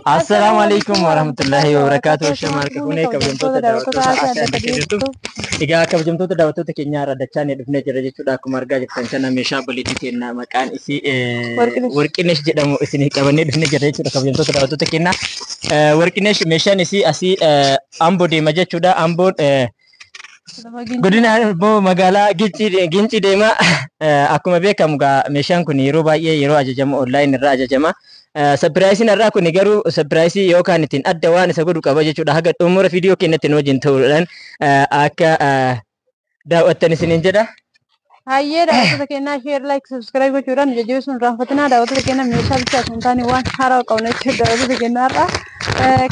Assalaamu alaikum warahmatullahi wabarakatuh. Shamaar kafunee kabajamtoota daawwattoota Ashaa Adda jirtu. Egaa kabajamtoota daawwattoota keenyaa irra dachaan dhufnee jira jechuudha. Akkuma argaa jirtan kana meeshaa obboleettii keenyaa maqaan isii Warqinesh. Warqinesh jedhamu isinii qabannee dhufnee jira jechuudha. Kabajamtoota daawwattoota keenyaa. Warqinesh meeshaan isii asii Amboo deema jechuudha. Amboon godina Amboo magaalaa Gincii deema. Akkuma beekamu egaa meeshaan kun yeroo baay'ee yeroo ajajamu online irraa ajajama. Sapiraayisiin irraa kun garuu sapiraayisii yookaan ittiin adda waan isa godhu qaba jechuudha. Haga xumura viidiyoo keenyatti nu wajjin ta'uudhaan akka daawwattan isiniin jedha. Hayyee daawwattoota keenyaa, share, like, subscribe gochuudhaan nu jajjabeessuun irraanfatinaa. Daawwattoota keenyaa, meeshaa bichaa osoo hin taane waan haaraa qabna jechuudha daawwattoota keenyaa irraa.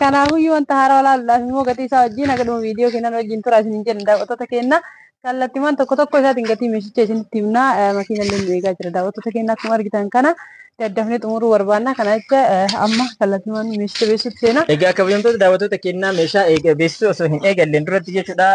Kanaafuyyuu wanta haaraa ilaaluudhaaf immoo gatii isaa wajjin haga dhuma viidiyoo keenyaa wajjin tura isiniin jenna daawwattoota keenyaa. Kallattiiwwan tokko tokko isaatiin gatii meeshicha isinitti himnaa. Makiina illee nu eegaa jira daawwattoota keenyaa, akkuma argitan kana daddafnee xumuruu barbaanna. Kana jecha amma kallattiiwwan meeshicha beeksisuutti seenaa. Egaa kabajamtoota daawwattoota keenyaa, meeshaa beeksisuu osoo hin eegalleen duratti jechuudha.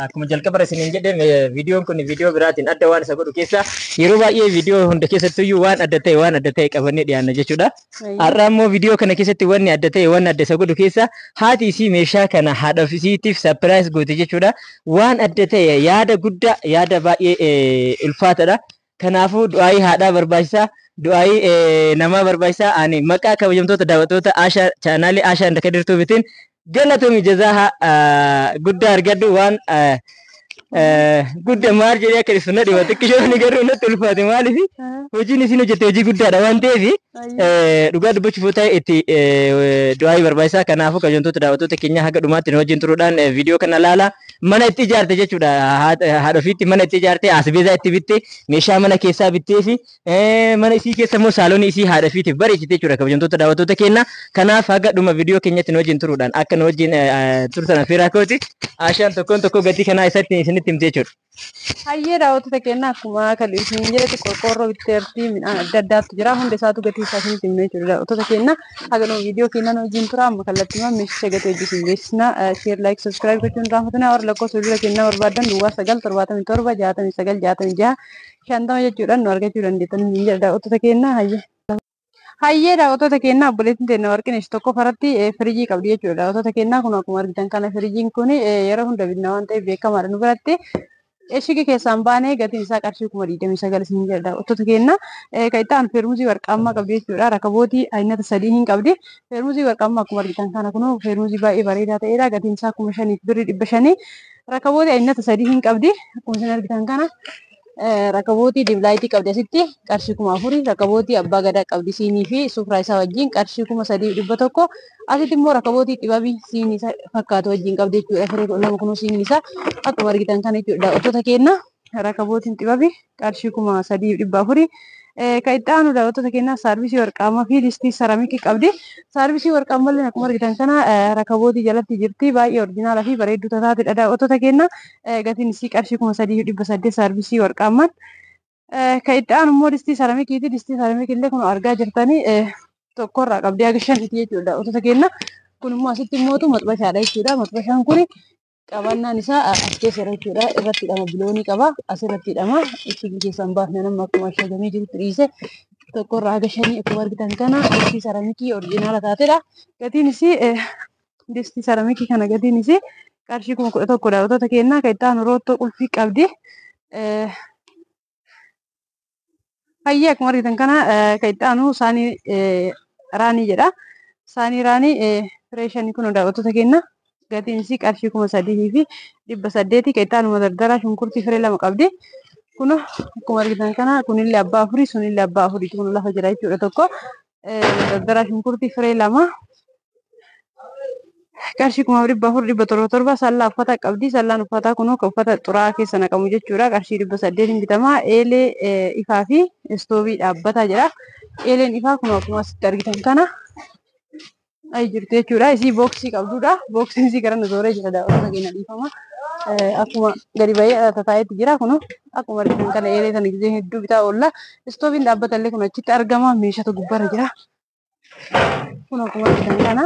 Akkuma jalqaba isiniin jedhe, viidiyoon kun viidiyoo biraatiin adda waan isa godhu keessa yeroo baay'ee viidiyoo hunda keessattuyyuu waan adda ta'e qabannee dhiyaanna jechuudha. Har'a immoo viidiyoo kana keessatti wanni adda ta'e, waan adda isa godhu keessa haati isii meeshaa kana haadha isiitiif surprise goote jechuudha. Waan adda ta'e, yaada guddaa, yaada baay'ee ulfaataadha. Kanaafuu du'aayii haadhaa barbaachisaa, du'aayii namaa barbaachisaa. Ani maqaa kabajamtoota daawwattoota Ashaa chaanaalii Ashaa Inda Kadirtuu bitiin galatoomi, jazaa guddaa argadhu. Waan guddaa maal jedhee akka ibsu na dhiba, xiqqishoon garuu natti ulfaate. Maaliif hojiin isin hojjette hojii guddaadha waan ta'eef, dhugaa dubbachuuf yoo ta'e itti du'aayii barbaachisaa. Kanaafuu kabajamtoota daawwattoota keenya, haga dhumaatti nu wajjin turuudhaan viidiyoo kana laala. Mana itti ijaarte jechuudha. Haadha ofiitti mana itti ijaarte, asbeezaa itti bitte, meeshaa mana keessaa bittee fi mana isii keessa immoo saaloonii isii haadha ofiitiif bareechite jechuudha, kabajamtoota daawwattoota keenya. Kanaaf haga dhuma viidiyoo keenyatti nu wajjin turuudhaan akka nu wajjin turtan affeeraa kooti. Ashaan tokkoon tokko gatii kanaa isatti isinitti himte jechuudha. Hayyee daawwattoota keenya, akkuma kan isin jedhetti qorqoorroo bitteerti, midhaan adda addaatu jira. Hunda isaatu gatii isaa isinitti himne jechuudha daawwattoota keenya. Haga dhuma viidiyoo keenyaa nu wajjin tura. Amma kallattiimaan meeshicha gatii hojii isin beeksisna. Share, like, subscribe gochuun irraanfatina. Warra lakkoofsa bilbila keenyaa barbaadan 0977696650 jechuudhaan nu argachuu dandeettan hin jedha daawwattoota keenya. Hayyee. Hayyee daawwattoota keenyaa, obboleettiin teenya Warqinesh tokko faratti firiijii qabdi jechuudha. Daawwattoota keenyaa, kun akkuma argitan kana firiijiin kun yeroo hunda bitna waan ta'eef beekamaadha nu biratti. Ishigi keessaan baanee gatiin isaa qarshii 29,000 isin jedha daawwattoota keenya. Kan itti aanu feermuzii warqaammaa qabdi jechuudha. Rakabootii aynata sadii hin qabdi. Feermuzii warqaammaa akkuma argitan kana kun feermuzii baay'ee bareedaa ta'edha. Gatiin isaa 5,500. Rakabootii aynata sadii hin qabdi. Akkuma isin argitan kana rakabootii dim light qabdi asitti qarshii 4000. Rakabootii abbaa gadaa qabdi, siinii fi sufraa isaa wajjin qarshii 3100. Asitti immoo rakabootii xibabii siinii isa fakkaatu wajjin qabdi jechuudha. Firee 12 kunuu siiniin isaa akkuma argitan kana jechuudha daawwattoota keenya. Rakabootiin xibabii qarshii 3400. Kan itti aanu daawwattoota keenyaa saarvisii warqaamaa fi distii saramikii qabdi. Saarvisii warqaamallee akkuma argitan kana rakabootii jalatti jirti. Baay'ee orjinaalaa fi bareedduu taatedha daawwattoota keenya. Gatiin isii qarshii 3800 saarvisii warqaamaan. Kan itti aanu immoo distii saramikiiti. Distii saramikii illee kun argaa jirtanii tokkorraa qabdee haga shaniiti jechuudha daawwattoota keenya. Kun immoo asitti immootu maxbashaadha jechuudha. Maxbashaan kun qabannaan isaa as keessa jira jechuudha. Irratti hidhama, biloonii qaba. Asirratti hidhama. Itti keessaan baafne nama akkuma shagamee jirutti dhiise. Tokkorraa haga shanii akkuma argitan kana distii saramikii orjinaala taatedha. Gatiin isii, distii saramikii kana gatiin isii qarshii 11,000 daawwattoota keenyaa. Kan itti aanu roottoo qulfii qabdi. Hayyee, akkuma argitan kana kan itti aanu saanii raanii jedha. Saanii raanii firee shanii kun daawwattoota keenya. Gatiin isii qarshii 3800. Kan itti aanu madardaraa shunkurtii firee lama qabdi. Kun akkuma argitan kana kunillee abbaa afurii, sunillee abbaa afuriiti, kun lafa jira jechuudha tokko. Madardaraa shunkurtii firee lama qarshii 4,477. Sallaa uffata qabdi. Sallaan uffataa kun kan uffata xuraa'aa keessa naqamu jechuudha. Qarshii 800 bitama. Eelee ifaa fi istoobii dhaabbataa jira. Eeleen ifaa kun akkuma asitti argitan kana ayi jirti jechuudha. Isii booksii qabdudha. Booksiin isii gara nu zooree jira, daawwattoota keenya, dhiifama. Akkuma gadi bahee tataa'eetti jira. Kun akkuma argitan kana eelee sana gisee hedduu bitaa oolla. Istoobiin dhaabbata illee kun achitti argama. Meeshaatu gubbaarra jira. Kun akkuma argitan kana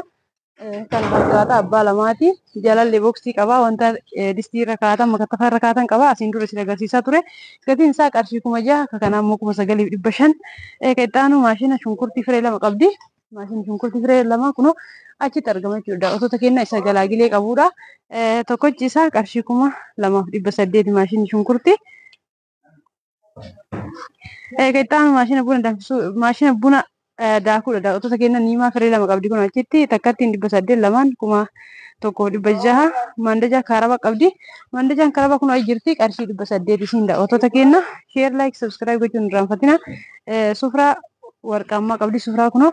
kana fakkaata, abbaa lamaati. Jalallee booksii qaba. Wanta distii irra kaa'atan, makattafa irra kaa'atan qaba. Asiin dura isin agarsiisaa ture. Gatiin isaa qarshii 6000. Akka kanaa immoo 9500. Kan itti aanu maashina shunkurtii firee lama qabdi. Maashinni shunkurtii firee lama kunoo achitti argama jechuudha. Daawwattoota keenya isa galaagilee qabudha. Tokkochi isaa qarshii 2800 maashinni shunkurtii. Kan itti aanu maashina buna danfisuu maashina buna daakuudha. Daawwattoota keenya niimaa firee lama qabdi kun achitti takkattiin 800 lamaan 1600 mandajaa kaaraba qabdi. Mandajaan kaaraba kun achi jirti qarshii 800 isiin daawwattoota keenya share like subscribe gochuun hin irraanfatina. Sufraa warqaammaa qabdi. Sufraa kunoo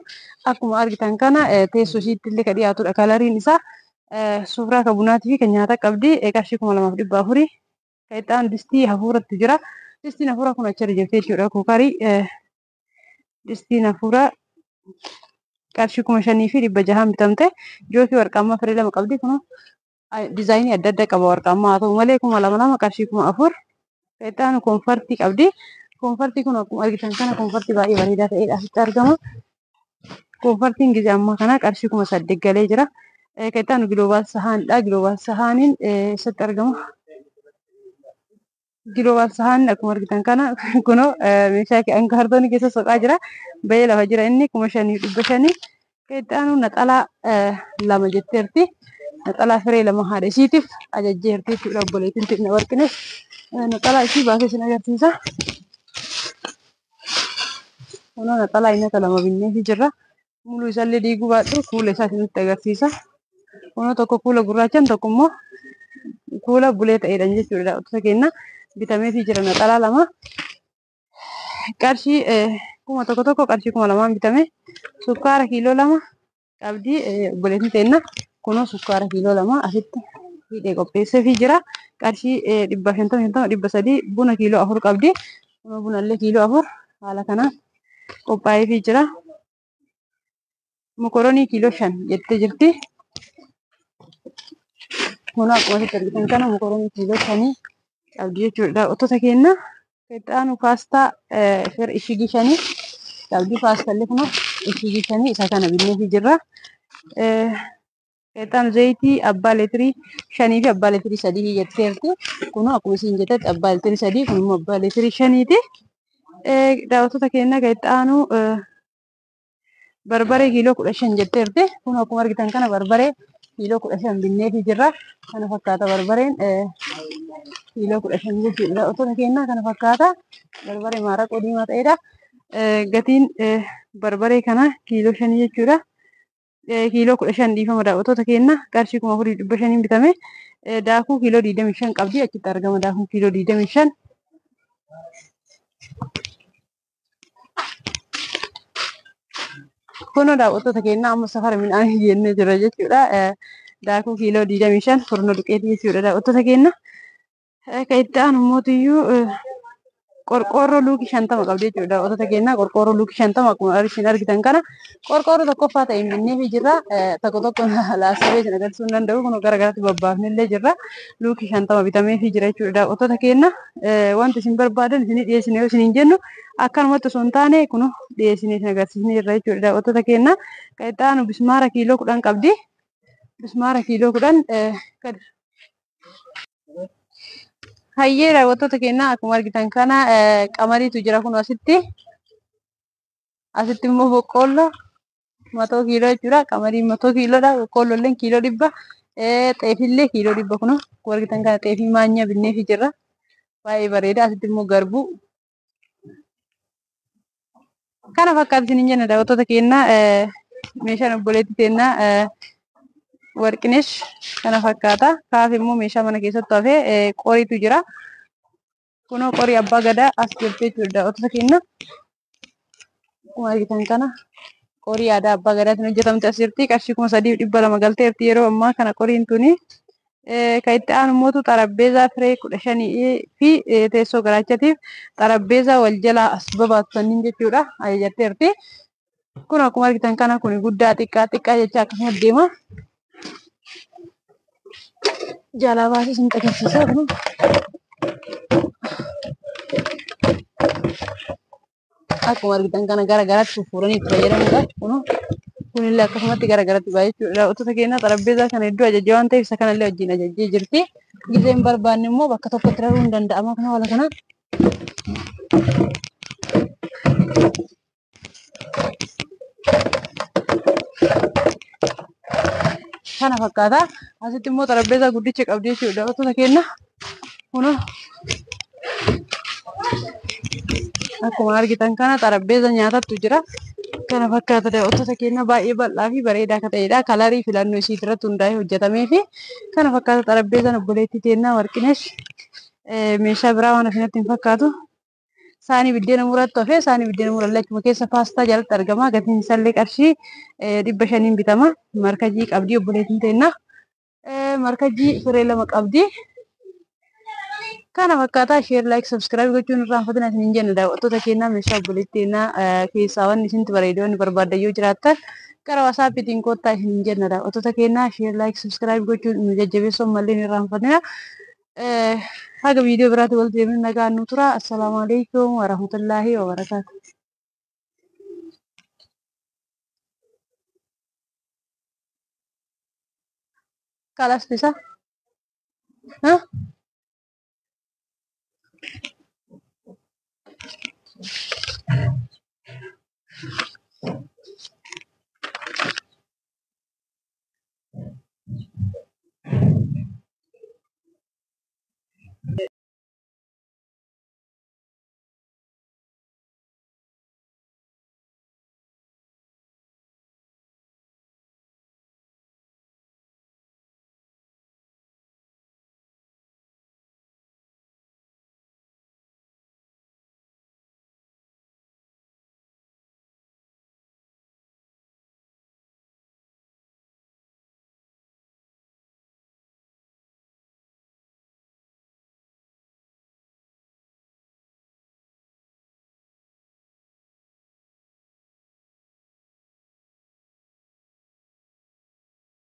akkuma argitan kana teessoo ishiitti illee kan dhiyaatudha. Kalariin isaa sufraa kan bunaatii fi kan nyaataa qabdi. Qarshii 2400. Kan itti aanu distii hafuuratti jira. Distiin hafuuraa kun achirra jirti jechuudha. Kuukarii distiin hafuuraa qarshii 5600 bitamte. Jookii warqaammaa firee lama qabdi. Kunoo dizaayinii adda addaa qaba warqaammaa haa ta'u malee 2000 lama qarshii 4000. Kan itti aanu koonfartii qabdi. Koonfartii kun akkuma argitan kana koonfartii baay'ee bareedaa ta'edha asitti argama. Koonfartiin gizee ammaa kana qarshii 8000 galee jira. Kan itti aanu giloobaal sahaanidha. Giloobaal sahaaniin eessatti argama? Giloobaal sahaaniin akkuma argitan kana kunoo meeshaa kaartoonii keessa soqaa jira. Bahee lafa jira inni 5500. Kan itti aanu naxalaa lama jetteerti. Naxalaa firee lama haadha ishiitiif ajajjeerti jechuudha obboleettiin Xinnaa Warqinesh. Naxalaa ishii baasee isin agarsiisa. Kunoo naxalaa innata lama binneefi jirra. Muluu isaallee diiguu baadhu kuula isaa isinitti agarsiisa. Kunoo tokko kuula gurraachaan tokko immoo kuula bulee ta'edha jechuudha. Daawwattoota keenya bitameefii jira naxalaa lama. Qarshii 1000 tokko qarshii 2000 bitame. Sukkaara kiiloo 2 qabdi obboleettiin teenna. Kunoo sukkaara kiiloo 2 asitti hidhee qopheesseefii jira. Qarshii 150 50 300 buna kiiloo 4 qabdi. Kunoo bunallee kiiloo 4 haala kanaan qophaa'eefii jira. Mokoronii kiiloo 5 jettee jirti. Kunoo akkuma asitti argitan kana mokoronii kiiloo 5 qabdi jechuudha. Daawwattoota keenya itti aanu paastaa ishigii 5 qabdi. Paastaallee kunoo ishigii 5 isa kana binneefii jirra. Itti aanu zayitii abbaa leetirii 5 fi abbaa leetirii 3 jetteerti. Kunoo akkuma isin jettetti abbaa leetirii 3 kun immoo abbaa leetirii 5ti. Daawwattoota keenya kan itti aanu barbaree kiiloo 15 jetteerti. Kun akkuma argitan kana barbaree kiiloo 15 binneefii jirra. Kana fakkaata barbareen kiiloo 15 jechuudha. Daawwattoota keenya kana fakkaata barbaree maaraqoo diimaa ta'edha. Gatiin barbaree kana kiiloo 5 jechuudha. Kiiloo 15 dhiifama daawwattoota keenya qarshii 4500 bitame. Daakuu kiiloo 25 qabdi achitti argama daakuun kiiloo 25. Kunoo daawwattoota keenya amma safara midhaanii jennee jira jechuudha. Daakuu kiiloo 25 furnoo duqeetii jechuudha daawwattoota keenya. Kan itti aanu mootiyyuu qorqoorroo luukii 50 qabdi jechuudha daawwattoota keenya. Qorqoorroo luukii 50 akkuma isin argitan kana qorqoorroo tokkoffaa ta'e binneefii jirra. Tokko tokko laastabee isin agarsiisuu hin danda'u. Kunoo gara garatti babbaafnellee jirra. Luukii 50 bitameefii jira jechuudha daawwattoota keenya. Wanti isin barbaadan isinii dhiyeessine yoo isiniin jennu akkanumatti osoo hin taane kunoo dhiyeessinee isin agarsiisnee jirra jechuudha daawwattoota keenya. Kan itti aanu bismaara kiiloo 10 qabdi. Bismaara kiiloo 10 gadi. Hayyee daawwattoota keenya akkuma argitan kana qamadiitu jira kun asitti. Asitti immoo boqqoolloo matoo kiiloo jechuudha. Qamadiin matoo kiiloodha. Boqqoolloolleen kiiloo 100. Xeefillee kiiloo 100 kun akkuma argitan kana xeefii maanyaa binneefii jirra. Baay'ee bareeda. Asitti immoo garbuu. Kana fakkaata isiniin jenna daawwattoota keenya meeshaan obboleettii teennaa Warqinesh kana fakkaata. Kaaf immoo meeshaa mana keessatti hafee qoriitu jira. Kunoo qorii abbaa gadaa as jirti jechuudha daawwattoota keenya. Akkuma argitan kana qorii aadaa abbaa gadaatiin hojjetamte as jirti. Qarshii 3200 galteerti yeroo ammaa kana qoriin tuni. Kan itti aanu immoo xarapheezaa firee 15 fi teessoo garaachatiif xarapheezaa wal jalaa as babaataniin jechuudha ajajatteerti. Kun akkuma argitan kana kun guddaa xiqqaa xiqqaa jecha akkasuma deema. Jalaa baasee isin agarsiisa kun. Akkuma argitan kana gara garatti fuffuuranii itti fayyadamuudha. Kun kunillee akkasumatti gara garatti baay'ee jechuudha. Daawwattoota keenya xarapheezaa kana hedduu ajajjee waan ta'eef isa kanallee wajjin ajajjee jirti. Gizee hin barbaanne immoo bakka tokkotti raruu hin danda'ama. Kun haala kanaan. Kana fakkaata. Asitti immoo xarapheezaa guddicha qabdi jechuudha daawwattoota keenya. Kunoo akkuma argitan kana xarapheeza nyaatatu jira. Kana fakkaata daawwattoota keenya baay'ee bal'aa fi bareedaa akka ta'edha. Kalarii filannoo isii irratti hundaa'ee hojjetamee fi kana fakkaata xarapheezaan obboleettii teennaa Warqinesh meeshaa biraa waan asinatti hin fakkaatu. Saanii biddeena murattu hafee saanii biddeena murallee achuma keessa paastaa jalatti argama. Gatiin isaallee qarshii 500 bitama. Markajii qabdi obboleettiin teennaa. Markajii firee 2 qabdi. Kana fakkaataa share like subscribe gochuun irraanfatina isin hin jenna daawwattoota keenyaa meeshaa obboleettii teennaa keessaa wanni isinitti bareedu wanni barbaaddan yoo jiraattan gara WhatsAppiitiin koottaa isin hin jenna daawwattoota keenyaa share like subscribe gochuun nu jajjabeessuu ammallee hin irraanfatina. Haga viidiyoo biraatti walitti deemnu nagaan nu tura. Assalaamu alaikum warahmatullaahi wabarakaatu. Kalas bisa? Hah?